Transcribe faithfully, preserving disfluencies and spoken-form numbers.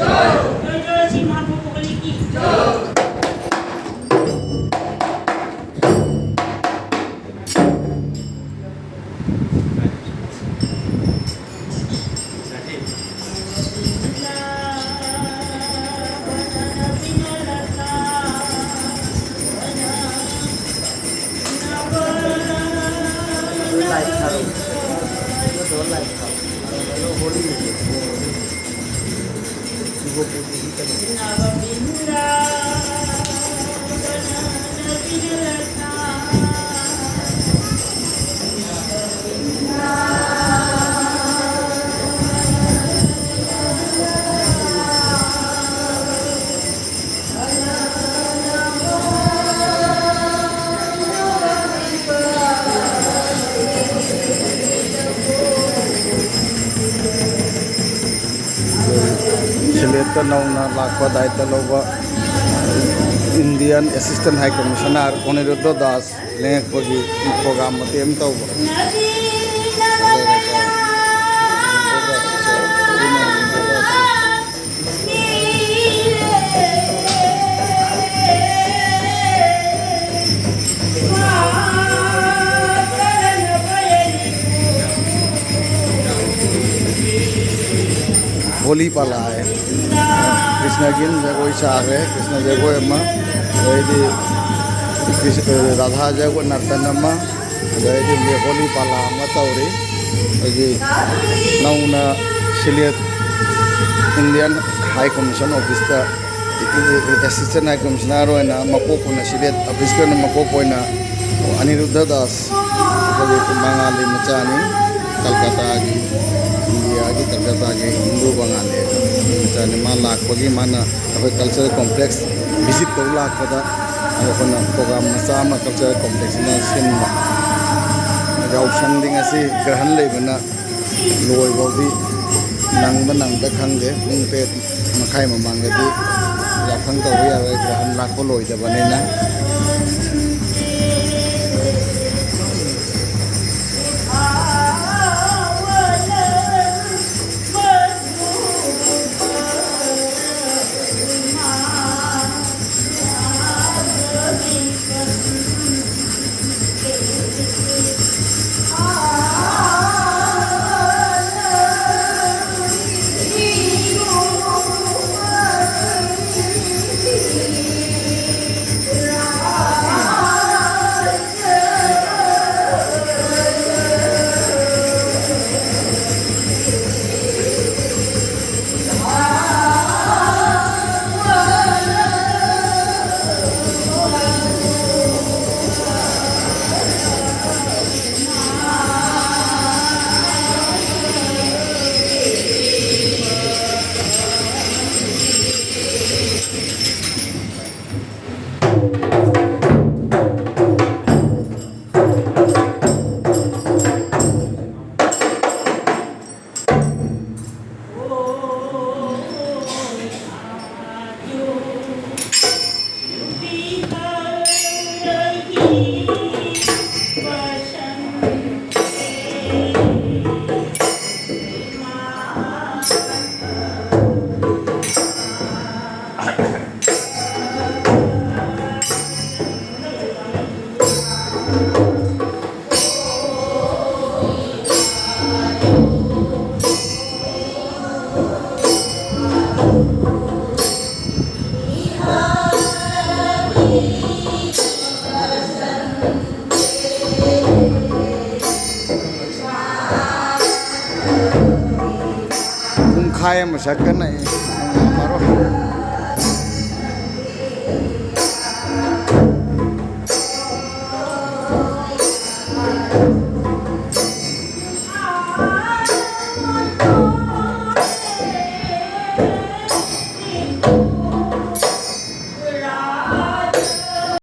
জয় জয় শ্রী মহাপ্রভু বলি কি? ꯁꯤꯂꯦꯠꯇ ꯅꯧꯅ ꯂꯥꯛꯄ ꯗꯥꯏꯇ ꯂꯧꯕ Indian Assistant High Commissioner Aniruddha Das ꯂꯦꯡꯉꯛꯄꯒꯤ ꯄ꯭ꯔꯣꯒ꯭ꯔꯥꯝ ꯃꯇꯦꯛ ꯑꯃ ꯇꯧꯕ꯫ ꯍꯣꯂꯤ ꯄꯥꯂꯥ ꯍꯥꯏ꯫ ꯀ꯭ꯔꯤꯁꯅꯒꯤ ꯖꯒꯣꯏ ꯁꯥꯈ꯭ꯔꯦ, ꯀ꯭ꯔꯤꯁꯅ ꯖꯒꯣꯏ ꯑꯃ, ꯑꯗꯩꯗꯤ ꯀ꯭ꯔꯤꯁ-, ꯔꯥꯙꯥ ꯖꯒꯣꯏ ꯅꯔꯇꯟ ꯑꯃ, ꯑꯗꯩꯗꯤ ꯍꯣꯂꯤ ꯄꯥꯂꯥ ꯑꯃ ꯇꯧꯔꯤ꯫ ꯑꯩꯈꯣꯏꯒꯤ ꯅꯧꯅ ꯁꯤꯂꯦꯠ Indian High Commission Office ꯇ Assistant High Commissioner ꯑꯣꯏꯅ ꯃꯀꯣꯛ ꯑꯣꯏꯅ ꯁꯤꯂꯦꯠ office ꯀꯤ ꯑꯣꯏꯅ ꯃꯀꯣꯛ ꯑꯣꯏꯅ ꯑꯅꯤꯔꯨꯗ꯭ꯙ ꯗꯥꯁ ꯑꯩꯈꯣꯏꯒꯤ ꯃꯉꯥꯂꯤ ꯃꯆꯥꯅꯤ, ꯀꯜꯀꯇꯥꯒꯤ, ꯏꯟꯗꯤꯌꯥꯒꯤ ꯀꯜꯀꯇꯥꯒꯤ ꯍꯤꯟꯗꯨ ꯕꯉꯥꯂꯤ ꯃꯆꯥꯅꯤ꯫ ꯃꯥ ꯂꯥꯛꯄꯒꯤ, ꯃꯥꯅ ꯑꯩꯈꯣꯏ cultural complex visit ꯇꯧ ꯂꯥꯛꯄꯗ ꯑꯩꯈꯣꯏꯅ program ꯃꯆꯥ ꯑꯃ cultural complex ꯁꯤꯅ ꯁꯤꯟꯕ꯫ ꯌꯥꯎꯁꯪꯗꯤ ꯉꯁꯤ ꯒ꯭ꯔꯍꯟ ꯂꯩꯕꯅ ꯂꯣꯏꯐꯥꯎꯗꯤ ꯅꯪꯕ ꯅꯪꯗ ꯈꯪꯗꯦ꯫ ꯄꯨꯡ ꯇꯔꯦꯠ ꯃꯈꯥꯏ ꯃꯃꯥꯡꯗꯗꯤ ꯌꯥꯎꯁꯪ ꯇꯧꯕ ꯌꯥꯔꯣꯏ, ꯒ꯭ꯔꯍꯟ ꯂꯥꯛꯄ ꯂꯣꯏꯗꯕꯅꯤꯅ꯫ ꯄꯨꯡꯈꯥꯏ ꯑꯃ ꯆꯠꯀꯅꯤ꯫